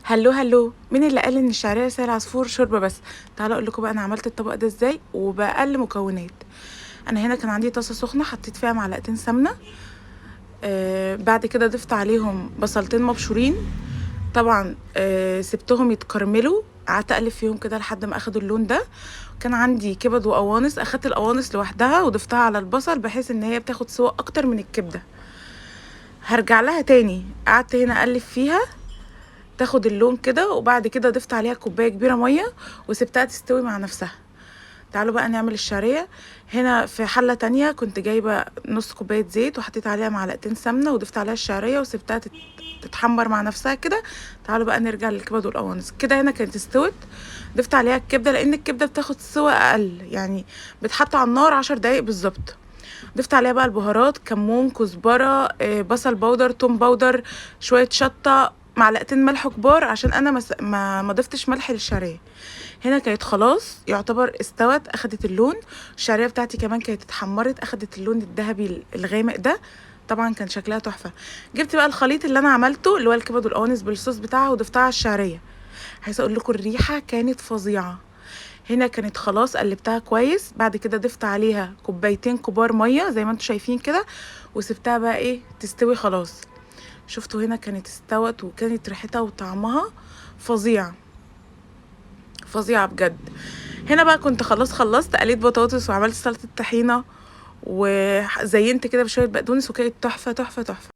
هلو هلو، مين اللي قال ان الشعرية لسان العصفور شوربة بس؟ تعالوا اقول لكم بقى انا عملت الطبق ده ازاي وباقل مكونات. انا هنا كان عندي طاسه سخنة، حطيت فيها معلقتين سمنه، بعد كده ضفت عليهم بصلتين مبشورين. طبعا سبتهم يتكرملوا، قعدت اقلب فيهم كده لحد ما اخدوا اللون ده. كان عندي كبد وقوانص، اخدت القوانص لوحدها وضفتها على البصل بحيث ان هي بتاخد سوا اكتر من الكبده. هرجع لها تاني. قعدت هنا اقلب فيها تاخد اللون كده، وبعد كده ضفت عليها كوباية كبيرة مية وسبتها تستوي مع نفسها. تعالوا بقى نعمل الشعرية. هنا في حله تانية كنت جايبه نص كوباية زيت وحطيت عليها معلقتين سمنه وضفت عليها الشعرية وسبتها تتحمر مع نفسها كده. تعالوا بقى نرجع للكبد والقوانص. كده هنا كانت استوت، ضفت عليها الكبده لان الكبده بتاخد سوا اقل، يعني بتحط على النار 10 دقايق بالظبط. ضفت عليها بقى البهارات، كمون، كزبره، بصل powder، توم powder، شوية شطه، معلقتين ملح كبار عشان انا ما ضفتش ملح للشعريه. هنا كانت خلاص يعتبر استوت، اخدت اللون. الشعرية بتاعتي كمان كانت اتحمرت، اخدت اللون الذهبي الغامق ده، طبعا كان شكلها تحفة. جبت بقى الخليط اللي انا عملته اللي هو الكبد والقوانص بالصوص بتاعها وضفتها على الشعرية. عايزه اقول لكم الريحة كانت فظيعة. هنا كانت خلاص قلبتها كويس، بعد كده ضفت عليها كوبايتين كبار مية زي ما انتم شايفين كده، وسبتها بقى ايه تستوي خلاص. شفتوا هنا كانت استوت وكانت ريحتها وطعمها فظيع فظيعة بجد. هنا بقى كنت خلاص خلصت، قليت بطاطس وعملت سلطة طحينه وزينت كده بشوية بقدونس، وكانت تحفة تحفة تحفة.